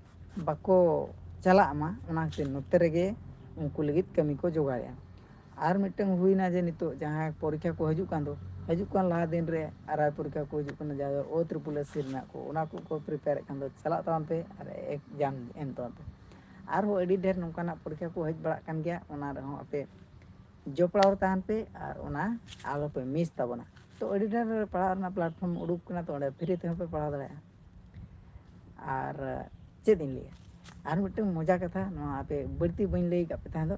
ᱵᱟᱠᱚ ᱪᱟᱞᱟᱜ ᱢᱟ, ᱚᱱᱟ ᱠᱷᱟᱹᱛᱤᱨ ᱱᱚᱛᱮ ᱨᱮᱜᱮ ᱩᱱᱠᱩ ᱞᱟᱹᱜᱤᱫ ᱠᱟᱹᱢᱤ ᱠᱚ ᱡᱚᱜᱟᱲᱮᱜᱼᱟ᱾ ᱟᱨ ᱢᱤᱫᱴᱟᱝ ᱦᱩᱭᱱᱟ ᱡᱮ ᱱᱤᱛᱚᱜ ᱡᱟᱦᱟᱸ ᱯᱚᱨᱤᱠᱠᱷᱟ ᱠᱚ ᱦᱤᱡᱩᱜ ᱠᱟᱱ ᱫᱚ, ᱦᱤᱡᱩᱜ ᱠᱟᱱ ᱞᱟᱦᱟ ᱫᱤᱱ ᱨᱮ ᱟᱨ ᱟᱭ ᱯᱚᱨᱤᱠᱠᱷᱟ ᱠᱚ ᱦᱤᱡᱩᱜ ᱠᱟᱱᱟ, ᱡᱟᱦᱟᱸ ᱫᱚ ᱳ ᱛᱨᱤᱯᱩᱞ ᱮᱥ ᱥᱤ ᱨᱮᱱᱟᱜ ᱠᱚ, ᱚᱱᱟ ᱠᱚ ᱠᱚ ᱯᱨᱤᱯᱮᱭᱟᱨᱮᱫ ᱠᱷᱟᱱ ᱫᱚ ᱪᱟᱞᱟᱜ ᱛᱟᱵᱚᱱ ᱯᱮ ᱟᱨ ᱮᱠᱡᱟᱢ ᱮᱢ ᱛᱟᱵᱚᱱ ᱯᱮ᱾ ᱟᱨᱦᱚᱸ ᱟᱹᱰᱤ ᱰᱷᱮᱨ ᱱᱚᱝᱠᱟᱱᱟᱜ ᱯᱚᱨᱤᱠᱠᱷᱟ ᱠᱚ ᱦᱮᱡ ᱵᱟᱲᱟᱜ ᱠᱟᱱ ᱜᱮᱭᱟ, ᱚᱱᱟ ᱨᱮᱦᱚᱸ ᱟᱯᱮ ᱡᱚᱯᱲᱟᱣ ᱨᱮ ᱛᱟᱦᱮᱱ ᱯᱮ ᱟᱨ ᱚᱱᱟ ᱟᱞᱚ ᱯᱮ ᱢᱤᱥ ᱛᱟᱵᱚᱱᱟ᱾ ᱛᱚ ᱟᱹᱰᱤ ᱰᱷᱮᱨ ᱯᱟᱲᱦᱟᱜ ᱨᱮᱱᱟᱜ ᱯᱞᱟᱴᱯᱷᱚᱨᱢ ᱩᱰᱩᱠ ᱠᱟᱱᱟ, ᱛᱚ ᱚᱸᱰᱮ ᱯᱷᱨᱤ ᱛᱮᱦᱚᱸ ᱯᱮ ᱯᱟᱲᱦᱟᱣ ᱫᱟᱲᱮᱭᱟᱜᱼᱟ᱾ ᱟᱨ ᱪᱮᱫ ᱤᱧ ᱞᱟᱹᱭᱟ, ᱟᱨ ᱢᱤᱫᱴᱟᱝ ᱢᱚᱡᱟ ᱠᱟᱛᱷᱟ, ᱱᱚᱣᱟ ᱟᱯᱮ ᱵᱟᱹᱲᱛᱤ ᱵᱟᱹᱧ ᱞᱟᱹᱭ ᱟᱠᱟᱫ ᱯᱮ ᱛᱟᱦᱮᱸ ᱫᱚ,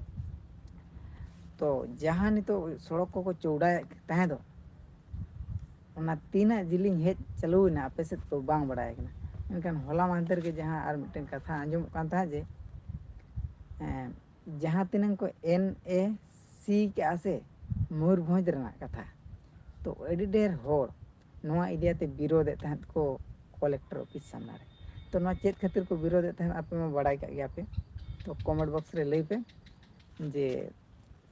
ᱛᱚ ᱡᱟᱦᱟᱸ ᱱᱤᱛᱚᱜ ᱥᱚᱲᱚᱠ ᱠᱚᱠᱚ ᱪᱚᱣᱲᱟᱭᱮᱫ ᱛᱟᱦᱮᱸ ᱫᱚ, ᱚᱱᱟ ᱛᱤᱱᱟᱹᱜ ᱡᱤᱞᱤᱧ ᱦᱮᱡ ᱪᱟᱹᱞᱩᱭᱮᱱᱟ ᱟᱯᱮ ᱥᱮᱫ ᱫᱚ ᱵᱟᱝ ᱵᱟᱲᱟᱭ ᱠᱟᱱᱟ᱾ ᱢᱮᱱᱠᱷᱟᱱ ᱦᱚᱞᱟ ᱢᱟᱦᱫᱮᱨ ᱜᱮ ᱡᱟᱦᱟᱸ ᱟᱨ ᱢᱤᱫᱴᱟᱝ ᱠᱟᱛᱷᱟ ᱟᱸᱡᱚᱢᱚᱜ ᱠᱟᱱ ᱛᱟᱦᱮᱸᱫ ᱡᱮ, ᱮᱸ, ᱡᱟᱦᱟᱸ ᱛᱤᱱᱟᱹᱝ ᱠᱚ ᱮᱱ ᱮ ᱥᱤ ᱠᱟᱜᱼᱟ ᱥᱮ ᱢᱚᱭᱩᱨᱵᱷᱚᱸᱡᱽ ᱨᱮᱱᱟᱜ ᱠᱟᱛᱷᱟ, ᱛᱚ ᱟᱹᱰᱤ ᱰᱷᱮᱨ ᱦᱚᱲ ᱱᱚᱣᱟ ᱤᱫᱤᱭᱟᱛᱮ ᱵᱤᱨᱳᱫᱮᱫ ᱛᱟᱦᱮᱸᱫ ᱠᱚ ᱠᱚᱞᱮᱠᱴᱚᱨ ᱚᱯᱷᱤᱥ ᱥᱟᱢᱱᱟ ᱨᱮ᱾ ᱛᱚ ᱱᱚᱣᱟ ᱪᱮᱫ ᱠᱷᱟᱹᱛᱤᱨ ᱠᱚ ᱵᱤᱨᱳᱫᱮᱫ ᱛᱟᱦᱮᱸᱫ ᱟᱯᱮ ᱢᱟ ᱵᱟᱲᱟᱭ ᱠᱟᱜ ᱜᱮᱭᱟ ᱯᱮ, ᱛᱚ ᱠᱚᱢᱮᱱᱴ ᱵᱚᱠᱥ ᱨᱮ ᱞᱟᱹᱭ ᱯᱮ ᱡᱮ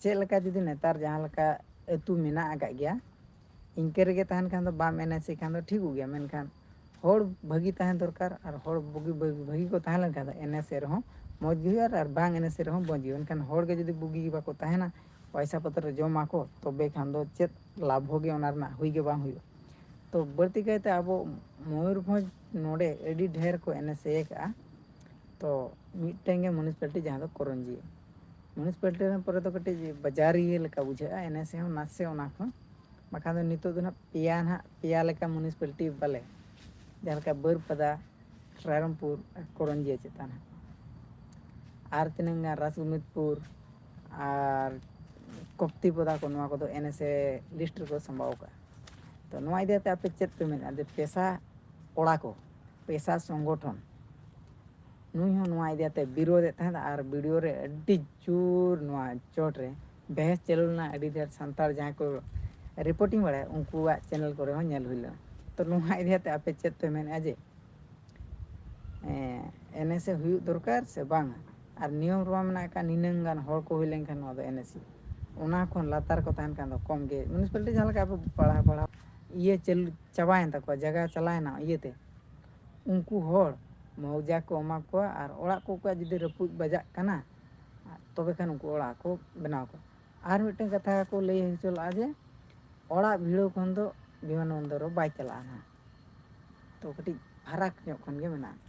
ᱪᱮᱫ ᱞᱮᱠᱟ ᱡᱩᱫᱤ ᱱᱮᱛᱟᱨ ᱡᱟᱦᱟᱸ ᱞᱮᱠᱟ ᱟᱹᱛᱩ ᱢᱮᱱᱟᱜ ᱟᱠᱟᱫ ᱜᱮᱭᱟ, ᱤᱱᱠᱟᱹ ᱨᱮᱜᱮ ᱛᱟᱦᱮᱱ ᱠᱷᱟᱱ ᱫᱚ, ᱵᱟᱢ ᱮᱱᱮᱡ ᱮᱫ ᱠᱷᱟᱱ ᱫᱚ ᱴᱷᱤᱠᱚᱜ ᱜᱮᱭᱟ, ᱢᱮᱱᱠᱷᱟᱱ ᱦᱚᱲ ᱵᱷᱟᱹᱜᱤ ᱛᱟᱦᱮᱸ ᱫᱚᱨᱠᱟᱨ᱾ ᱟᱨ ᱦᱚᱲ ᱵᱩᱜᱤ ᱵᱷᱟᱹᱜᱤ ᱠᱚ ᱛᱟᱦᱮᱸ ᱞᱮᱱᱠᱷᱟᱱ ᱫᱚ ᱮᱱᱮᱡ ᱥᱮᱫ ᱨᱮᱦᱚᱸ ᱢᱚᱡᱽ ᱜᱮ ᱦᱩᱭᱩᱜᱼᱟ, ᱟᱨ ᱵᱟᱝ ᱮᱱᱮᱡ ᱥᱮᱫ ᱨᱮᱦᱚᱸ ᱢᱚᱡᱽ ᱜᱮ ᱦᱩᱭᱩᱜᱼᱟ᱾ ᱢᱮᱱᱠᱷᱟᱱ ᱦᱚᱲ ᱜᱮ ᱡᱩᱫᱤ ᱵᱩᱜᱤ ᱜᱮ ᱵᱟᱠᱚ ᱛᱟᱦᱮᱱᱟ, ᱯᱚᱭᱥᱟ ᱯᱚᱛᱨᱚ ᱡᱚᱢᱟᱠᱚ, ᱛᱚᱵᱮ ᱠᱷᱟᱱ ᱫᱚ ᱪᱮᱫ ᱞᱟᱵᱷ ᱦᱚᱸ ᱜᱮ ᱚᱱᱟ ᱨᱮᱱᱟᱜ ᱦᱩᱭ ᱜᱮ ᱵᱟᱝ ᱦᱩᱭᱩᱜᱼᱟ᱾ ᱛᱚ ᱵᱟᱹᱲᱛᱤ ᱠᱟᱭᱛᱮ ᱟᱵᱚ ᱢᱚᱭᱩᱨᱵᱷᱚᱸᱡᱽ ᱱᱚᱰᱮ ᱟᱹᱰᱤ ᱰᱷᱮᱨ ᱠᱚ ᱮᱱᱮᱡ ᱥᱮ ᱟᱠᱟᱜᱼᱟ᱾ ᱛᱚ ᱢᱤᱫᱴᱮᱱ ᱜᱮ ᱢᱩᱱᱤᱥᱯᱟᱞᱴᱤ, ᱡᱟᱦᱟᱸ ᱫᱚ ᱠᱚᱨᱚᱧᱡᱤᱭᱟᱹ᱾ ᱢᱩᱱᱤᱥᱯᱟᱞᱴᱤ ᱨᱮᱱ ᱯᱚᱨᱮ ᱫᱚ ᱠᱟᱹᱴᱤᱡ ᱵᱟᱡᱟᱨᱤᱭᱟᱹ ᱞᱮᱠᱟ ᱵᱩᱡᱷᱟᱹᱜᱼᱟ, ᱮᱱᱮᱡ ᱥᱮᱫ ᱦᱚᱸ ᱱᱟᱥᱮ ᱚᱱᱟ ᱠᱷᱚᱱ᱾ ᱵᱟᱠᱷᱟᱱ ᱫᱚ ᱱᱤᱛᱚᱜ ᱫᱚ ᱱᱟᱦᱟᱜ ᱯᱮᱭᱟ ᱱᱟᱦᱟᱜ, ᱯᱮᱭᱟ ᱞᱮᱠᱟ ᱢᱩᱱᱤᱥᱯᱟᱞᱴᱤ ᱵᱟᱞᱮ, ᱡᱟᱦᱟᱸ ᱞᱮᱠᱟ ᱵᱟᱹᱨᱯᱟᱫᱟ, ᱨᱟᱭᱨᱚᱝᱯᱩᱨ ᱟᱨ ᱠᱚᱨᱚᱧᱡᱤᱭᱟᱹ ᱪᱮᱛᱟᱱ ᱦᱟᱸᱜ᱾ ᱟᱨ ᱛᱤᱱᱟᱹᱝ ᱜᱟᱱ ᱨᱟᱥᱜᱚᱢᱤᱛᱯᱩᱨ ᱟᱨ ᱠᱚᱯᱛᱤᱯᱚᱫᱟ ᱠᱚ, ᱱᱚᱣᱟ ᱠᱚᱫᱚ ᱮᱱᱮᱥᱮ ᱞᱤᱥᱴ ᱨᱮᱠᱚ ᱥᱟᱢᱵᱟᱣ ᱟᱠᱟᱫᱼᱟ᱾ ᱛᱚ ᱱᱚᱣᱟ ᱤᱫᱤ ᱠᱟᱛᱮ ᱟᱯᱮ ᱪᱮᱫ ᱯᱮ ᱢᱮᱱᱮᱫᱼᱟ ᱡᱮ ᱯᱮᱥᱟ ᱚᱲᱟ ᱠᱚ, ᱯᱮᱥᱟ ᱥᱚᱝᱜᱚᱴᱷᱚᱱ, ᱱᱩᱭ ᱦᱚᱸ ᱱᱚᱣᱟ ᱤᱫᱤ ᱠᱟᱛᱮ ᱵᱤᱨᱳᱫᱮᱫ ᱛᱟᱦᱮᱸᱫ ᱟᱨ ᱵᱤᱰᱤᱭᱳ ᱨᱮ ᱟᱹᱰᱤ ᱡᱳᱨ ᱱᱚᱣᱟ ᱪᱚᱴ ᱨᱮ ᱵᱮᱦᱮᱥ ᱪᱟᱹᱞᱩ ᱞᱮᱱᱟ᱾ ᱟᱹᱰᱤ ᱰᱷᱮᱨ ᱥᱟᱱᱛᱟᱲ ᱡᱟᱦᱟᱸᱭ ᱠᱚ ᱨᱤᱯᱳᱨᱴᱤᱝ ᱵᱟᱲᱟᱭᱟ, ᱩᱱᱠᱩᱣᱟᱜ ᱪᱮᱱᱮᱞ ᱠᱚᱨᱮ ᱦᱚᱸ ᱧᱮᱞ ᱦᱩᱭ ᱞᱮᱱᱟ᱾ ᱛᱚ ᱱᱚᱣᱟ ᱤᱫᱤ ᱠᱟᱛᱮ ᱟᱯᱮ ᱪᱮᱫ ᱯᱮ ᱢᱮᱱᱮᱫᱼᱟ ᱡᱮ ᱮᱱᱮᱥᱮ ᱦᱩᱭᱩᱜ ᱫᱚᱨᱠᱟᱨ ᱥᱮ ᱵᱟᱝᱟ? ᱟᱨ ᱱᱤᱭᱚᱢ ᱨᱮᱢᱟ ᱢᱮᱱᱟᱜ ᱟᱠᱟᱫ, ᱱᱤᱱᱟᱹᱝ ᱜᱟᱱ ᱦᱚᱲ ᱠᱚ ᱦᱩᱭ ᱞᱮᱱᱠᱷᱟᱱ ᱱᱚᱣᱟ ᱫᱚ ᱮᱱᱮᱥᱤ, ᱚᱱᱟ ᱠᱷᱚᱱ ᱞᱟᱛᱟᱨ ᱠᱚ ᱛᱟᱦᱮᱱ ᱠᱷᱟᱱ ᱫᱚ ᱠᱚᱢ ᱜᱮ᱾ ᱢᱩᱱᱤᱥᱯᱟᱞᱤᱴᱤ ᱡᱟᱦᱟᱸ ᱞᱮᱠᱟ ᱟᱵᱚ ᱯᱟᱲᱦᱟᱣ ᱯᱟᱲᱦᱟᱣ ᱤᱭᱟᱹ ᱪᱟᱹᱞᱩ ᱪᱟᱵᱟᱭᱮᱱ ᱛᱟᱠᱚᱣᱟ, ᱡᱟᱭᱜᱟ ᱪᱟᱞᱟᱣᱮᱱᱟ ᱤᱭᱟᱹᱛᱮ, ᱩᱱᱠᱩ ᱦᱚᱲ ᱢᱩᱣᱟᱡᱟ ᱠᱚ ᱮᱢᱟ ᱠᱚᱣᱟ ᱟᱨ ᱚᱲᱟᱜ ᱠᱚ ᱚᱠᱚᱭᱟᱜ ᱡᱩᱫᱤ ᱨᱟᱹᱯᱩᱫ ᱵᱟᱡᱟᱜ ᱠᱟᱱᱟ, ᱛᱚᱵᱮ ᱠᱷᱟᱱ ᱩᱱᱠᱩ ᱚᱲᱟᱜ ᱠᱚ ᱵᱮᱱᱟᱣ ᱠᱚᱣᱟ᱾ ᱟᱨ ᱢᱤᱫᱴᱮᱱ ᱠᱟᱛᱷᱟ ᱠᱚ ᱞᱟᱹᱭ ᱦᱚᱪᱚ ᱞᱮᱫᱼᱟ ᱡᱮ ᱚᱲᱟᱜ ᱵᱷᱤᱲᱟᱹᱣ ᱠᱷᱚᱱ ᱫᱚ ᱵᱤᱢᱟᱱ ᱵᱚᱱᱫᱚᱨ ᱫᱚ ᱵᱟᱭ ᱪᱟᱞᱟᱜᱼᱟ ᱱᱟᱦᱟᱜ᱾ ᱛᱚ ᱠᱟᱹᱴᱤᱡ ᱯᱷᱟᱨᱟᱠ ᱧᱚᱜ ᱠᱷᱚᱱ ᱜᱮ ᱢᱮᱱᱟᱜᱼᱟ᱾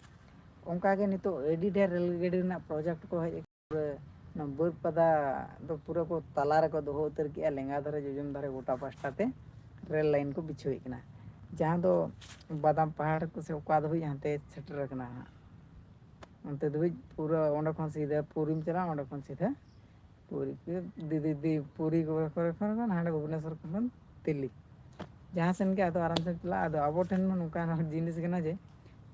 ᱚᱱᱠᱟᱜᱮ ᱱᱤᱛᱚᱜ ᱟᱹᱰᱤ ᱰᱷᱮᱨ ᱨᱮᱹᱞ ᱜᱟᱹᱰᱤ ᱨᱮᱱᱟᱜ ᱯᱨᱚᱡᱮᱠᱴ ᱠᱚ ᱦᱮᱡ ᱟᱠᱟᱱᱟ᱾ ᱯᱩᱨᱟᱹ ᱱᱚᱣᱟ ᱵᱟᱹᱨᱯᱟᱫᱟ ᱫᱚ ᱯᱩᱨᱟᱹ ᱠᱚ ᱛᱟᱞᱟ ᱨᱮᱠᱚ ᱫᱚᱦᱚ ᱩᱛᱟᱹᱨ ᱠᱮᱜᱼᱟ, ᱞᱮᱸᱜᱟ ᱫᱷᱟᱨᱮ, ᱡᱚᱡᱚᱢ ᱫᱷᱟᱨᱮ, ᱜᱚᱴᱟ ᱯᱟᱥᱴᱟ ᱛᱮ ᱨᱮᱹᱞ ᱞᱟᱭᱤᱱ ᱠᱚ ᱵᱤᱪᱷᱟᱹᱣᱮᱫ ᱠᱟᱱᱟ, ᱡᱟᱦᱟᱸ ᱫᱚ ᱵᱟᱫᱟᱢ ᱯᱟᱦᱟᱲ ᱠᱚ ᱥᱮ ᱚᱠᱟ ᱫᱷᱟᱹᱵᱤᱡ ᱦᱟᱱᱛᱮ ᱥᱮᱴᱮᱨ ᱟᱠᱟᱱᱟ ᱦᱟᱸᱜ᱾ ᱚᱱᱛᱮ ᱫᱷᱟᱹᱵᱤᱡ ᱯᱩᱨᱟᱹ ᱚᱸᱰᱮ ᱠᱷᱚᱱ ᱥᱤᱫᱷᱟᱹ ᱯᱩᱨᱤᱢ ᱪᱟᱞᱟᱜᱼᱟ, ᱚᱸᱰᱮ ᱠᱷᱚᱱ ᱥᱤᱫᱷᱟᱹ ᱯᱩᱨᱤ, ᱫᱤᱫᱤ ᱫᱤ ᱯᱩᱨᱤ ᱠᱚᱨᱮ ᱠᱷᱚᱱ ᱦᱟᱸᱰᱮ ᱵᱷᱩᱵᱽᱱᱮᱥᱚᱨ ᱠᱷᱚᱱ ᱫᱤᱞᱞᱤ, ᱡᱟᱦᱟᱸ ᱥᱮᱱ ᱜᱮ ᱟᱫᱚ ᱟᱨᱟᱢ ᱥᱮ ᱪᱟᱞᱟᱜᱼᱟ᱾ ᱟᱫᱚ ᱟᱵᱚ ᱴᱷᱮᱱ ᱢᱟ ᱱᱚᱝᱠᱟᱱ ᱡᱤᱱᱤᱥ ᱠᱟᱱᱟ ᱡᱮ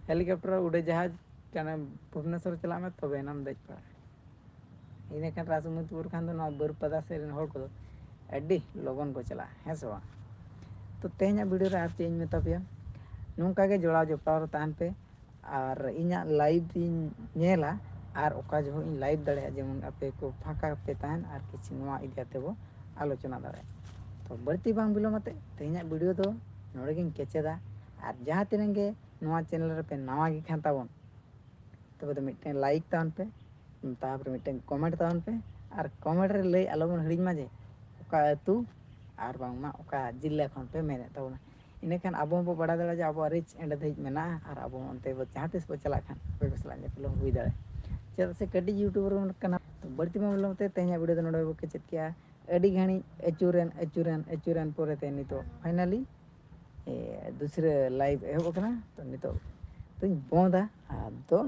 ᱦᱮᱞᱤᱠᱚᱯᱴᱟᱨ ᱩᱰᱟᱹ ᱡᱟᱦᱟᱡᱽ ᱠᱟᱱᱟ, ᱵᱷᱩᱵᱽᱱᱮᱥᱚᱨ ᱪᱟᱞᱟᱜ ᱢᱮ, ᱛᱚᱵᱮ ᱮᱱᱟᱢ ᱫᱮᱡ ᱯᱟᱲᱟᱜᱼᱟ᱾ ᱤᱱᱟᱹᱠᱷᱟᱱ ᱨᱟᱥᱢᱩᱛᱯᱩᱨ ᱠᱷᱟᱱ ᱫᱚ ᱱᱚᱣᱟ ᱵᱟᱹᱨᱯᱟᱫᱟ ᱥᱮᱫ ᱨᱮᱱ ᱦᱚᱲ ᱠᱚᱫᱚ ᱟᱹᱰᱤ ᱞᱚᱜᱚᱱ ᱠᱚ ᱪᱟᱞᱟᱜᱼᱟ, ᱦᱮᱸ ᱥᱮ ᱵᱟᱝ? ᱛᱚ ᱛᱮᱦᱮᱧᱟᱜ ᱵᱷᱤᱰᱤᱭᱳ ᱨᱮ ᱟᱨ ᱪᱮᱫ ᱤᱧ ᱢᱮᱛᱟ ᱯᱮᱭᱟ, ᱱᱚᱝᱠᱟ ᱜᱮ ᱡᱚᱲᱟᱣ ᱡᱚᱯᱲᱟᱣ ᱨᱮ ᱛᱟᱦᱮᱱ ᱯᱮ᱾ ᱟᱨ ᱤᱧᱟᱹᱜ ᱞᱟᱭᱤᱵᱷ ᱤᱧ ᱧᱮᱞᱟ, ᱟᱨ ᱚᱠᱟ ᱡᱚᱦᱚᱜ ᱤᱧ ᱞᱟᱭᱤᱵᱷ ᱫᱟᱲᱮᱭᱟᱜᱼᱟ, ᱡᱮᱢᱚᱱ ᱟᱯᱮ ᱠᱚ ᱯᱷᱟᱸᱠᱟ ᱯᱮ ᱛᱟᱦᱮᱱ ᱟᱨ ᱠᱤᱪᱷᱩ ᱱᱚᱣᱟ ᱤᱫᱤ ᱠᱟᱛᱮ ᱵᱚ ᱟᱞᱳᱪᱚᱱᱟ ᱫᱟᱲᱮᱭᱟᱜᱼᱟ᱾ ᱛᱚ ᱵᱟᱹᱲᱛᱤ ᱵᱟᱝ ᱵᱤᱞᱚᱢ ᱟᱛᱮ ᱛᱮᱦᱮᱧᱟᱜ ᱵᱷᱤᱰᱤᱭᱳ ᱫᱚ ᱱᱚᱰᱮ ᱜᱤᱧ ᱠᱮᱪᱮᱫᱟ᱾ ᱟᱨ ᱡᱟᱦᱟᱸ ᱛᱤᱱᱟᱹᱜ ᱜᱮ ᱱᱚᱣᱟ ᱪᱮᱱᱮᱞ ᱨᱮᱯᱮ ᱱᱟᱣᱟ ᱜᱮ ᱠᱷᱟᱱ ᱛᱟᱵᱚᱱ, ᱛᱚᱵᱮ ᱫᱚ ᱢᱤᱫᱴᱮᱱ ᱞᱟᱭᱤᱠ ᱛᱟᱵᱚᱱ ᱯᱮ, ᱛᱟᱨᱯᱚᱨᱮ ᱢᱤᱫᱴᱮᱱ ᱠᱚᱢᱮᱱᱴ ᱛᱟᱵᱚᱱ ᱯᱮ᱾ ᱟᱨ ᱠᱚᱢᱮᱱᱴ ᱨᱮ ᱞᱟᱹᱭ ᱟᱞᱚᱵᱚᱱ ᱦᱤᱲᱤᱧ ᱢᱟ ᱡᱮ ᱚᱠᱟ ᱟᱹᱛᱩ ᱟᱨ ᱵᱟᱝᱢᱟ ᱚᱠᱟ ᱡᱤᱞᱟ ᱠᱷᱚᱱ ᱯᱮ ᱢᱮᱱᱮᱫ ᱛᱟᱵᱚᱱᱟ᱾ ᱤᱱᱟᱹᱠᱷᱟᱱ ᱟᱵᱚ ᱦᱚᱸᱵᱚ ᱵᱟᱲᱟᱭ ᱫᱟᱲᱮᱭᱟᱜᱼᱟ ᱡᱮ ᱟᱵᱚᱣᱟᱜ ᱨᱤᱪ ᱮᱸᱰᱮ ᱫᱷᱟᱹᱵᱤᱡ ᱢᱮᱱᱟᱜᱼᱟ ᱟᱨ ᱟᱵᱚ ᱦᱚᱸ ᱚᱱᱛᱮ ᱵᱚ ᱡᱟᱦᱟᱸ ᱛᱤᱥ ᱵᱚ ᱪᱟᱞᱟᱜ ᱠᱷᱟᱱ ᱚᱠᱚᱭ ᱠᱚ ᱥᱟᱞᱟᱜ ᱧᱮᱯᱮᱞ ᱦᱚᱸ ᱦᱩᱭ ᱫᱟᱲᱮᱭᱟᱜᱼᱟ᱾ ᱪᱮᱫᱟᱜ ᱥᱮ ᱠᱟᱹᱴᱤᱡ ᱭᱩᱴᱩᱵᱟᱨ ᱵᱚᱱ ᱠᱟᱱᱟ᱾ ᱛᱚ ᱵᱟᱹᱲᱛᱤ ᱢᱟ ᱵᱚᱞᱚ ᱛᱮ ᱛᱮᱦᱮᱧᱟᱜ ᱵᱷᱤᱰᱤᱭᱳ ᱫᱚ ᱱᱚᱰᱮ ᱵᱚ ᱠᱮᱪᱮᱫ ᱠᱮᱜᱼᱟ᱾ ᱟᱹᱰᱤ ᱜᱷᱟᱹᱲᱤᱡ ᱟᱹᱪᱩᱨᱮᱱ ᱟᱹᱪᱩᱨᱮᱱ ᱟᱹᱪᱩᱨᱮᱱ ᱯᱚᱨᱮᱛᱮ ᱱᱤᱛᱚᱜ ᱯᱷᱟᱭᱱᱟᱞᱤ ᱫᱩᱥᱨᱟᱹ ᱞᱟᱭᱤᱵᱷ ᱮᱦᱚᱵ ᱟᱠᱟᱱᱟ᱾ ᱛᱚ ᱱᱤᱛᱚᱜ ᱫᱚᱧ ᱵᱚᱸᱫᱟ, ᱟᱫᱚ